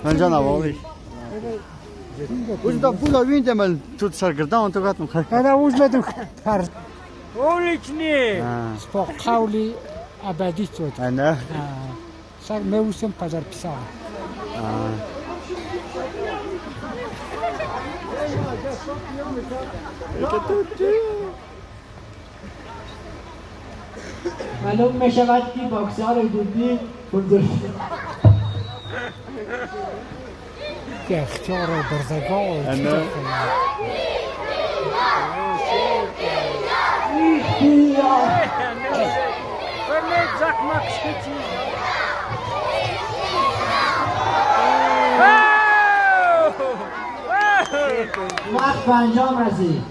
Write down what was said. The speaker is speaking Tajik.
Манҷа наволи. Уж да була виндемел тут саргардон ту гатм хай. Ана уж меду пар Улични! Спо қавли абадӣ шуд. Ана. Сар меусем падар писар. معلوم می شود که باکسار دودی بزرگ اختیار و برزگاه. انا. وقت به انجام رسید.